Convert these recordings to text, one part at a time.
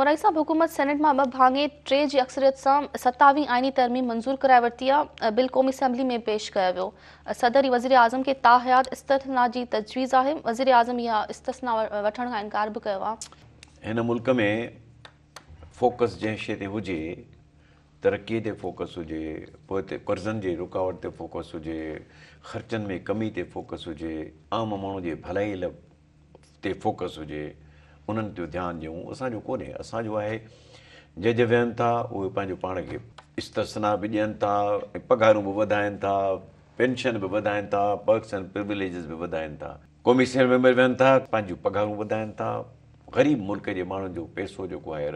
مورائي صاحب حڪومت سينيٽ مان ٻه ڀاڱي ٽي جي اڪثريت سان ستاويهين آئيني ترميم منظور ڪرائي ورتي آهي، بل قومي اسيمبلي ۾ پيش ڪيو ويو، صدر ۽ وزيراعظم کي تاحيات استثنيٰ جي تجويز آهي، وزيراعظم اها استثنيٰ وٺڻ کان انڪار به ڪيو آهي. هن ملڪ ۾ فوڪس جنهن شيء تي هجي، ترقي تي فوڪس هجي، پوئتي قرضن جي رڪاوٽ تي فوڪس هجي، خرچن ۾ ڪمي تي فوڪس هجي، عام ماڻهو جي ڀلائي لاء تي فوڪس هجي، انهن تي ڌيان ڏيون، اسان جو ڪونهي، اسان جو آهي جج ويهن ٿا اهي پنهنجو پاڻ کي استثنا به ڏين ٿا ۽ پگهارون به وڌائين ٿا، پينشن به وڌائين ٿا، پرڪس اينڊ پروليجز به وڌائين ٿا. قومي اسيمبلي ميمبر ويهن ٿا پنهنجون پگهارون وڌائين ٿا، غريب ملڪ جي ماڻهن جو پئسو جيڪو آهي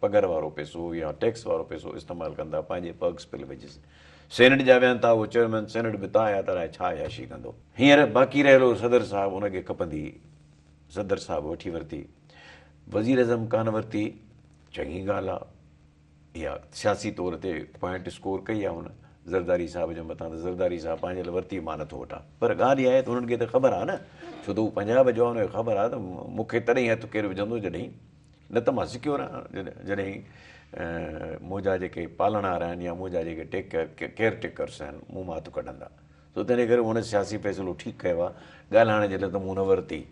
پگهر وارو پئسو يا ٽيڪس وارو پئسو استعمال ڪن ٿا پنهنجي پرڪس پروليجز. سينيٽ جا ويهن ٿا اهو چيئرمين سينيٽ به تاحيات الائي ڇا عياشي ڪندو. هينئر باقي رهيل هو صدر صاحب ان کي کپندي صدر صاحب وٺي ورتي وزيراعظم ڪانه ورتي چڱي ڳالهه آ اها سياسي طور تي پوائنٽ اسڪور ڪئي آ هن زرداري صاحب جي مٿان ته زرداري صاحب پنهنجي لاء ورتي مان نٿو وٺان پر ڳالهه اها آهي ته انهن کي ته خبر آ نه ڇو ته هو پنجاب جو آ ان کي خبر آ ته مون کي تڏهن هٿ ڪير وجهندو جڏهن نه ته مان سڪيور آهيان جڏهن منهنجا جيڪي پالڻهار آهن يا منهنجا جيڪي ٽيڪ ڪيئر ٽيڪرس آهن مون مان هٿ ڪڍندا سو تنهن ڪري هن سياسي فيصلو ٺيڪ ڪيو آهي ڳالهائڻ جي لت مون نه ورتي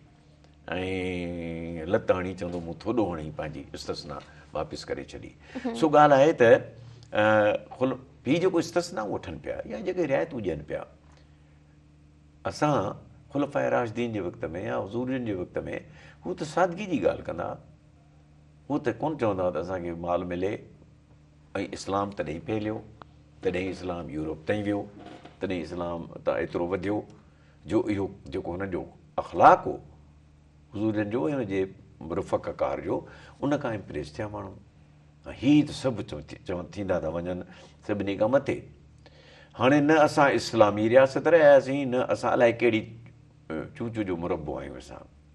۽ لت هڻي چوندو مون ٿوڏو هڻي پنهنجي استثنا واپس ڪري ڇڏي سو ڳالهه آهي ته هي جيڪو استثنا وٺن پيا يا جيڪي رعايتون ڏين پيا اسان خلفاء راشدين جي وقت ۾ يا حضور جن جي وقت ۾ هو ته سادگي جي ڳالهه ڪندا ها. هو ته ڪونه چوندا ها ته اسان کي مال ملي ۽ اسلام تڏهن ڦهليو، تڏهن اسلام يورپ تائين ويو، تڏهن اسلام تان ايترو وڌيو جو اهو جيڪو هنن جو اخلاق هو حضور جن جو ۽ ان جي رفقا جو ان کان امپريس ٿيا ماڻهو. هي ته سڀ چون ٿيندا ٿا وڃن سڀني کان مٿي. هاڻي نه اسان اسلامي رياست رهياسين نه اسان الائي ڪهڙي چوچو جو مربو آهيون اسان.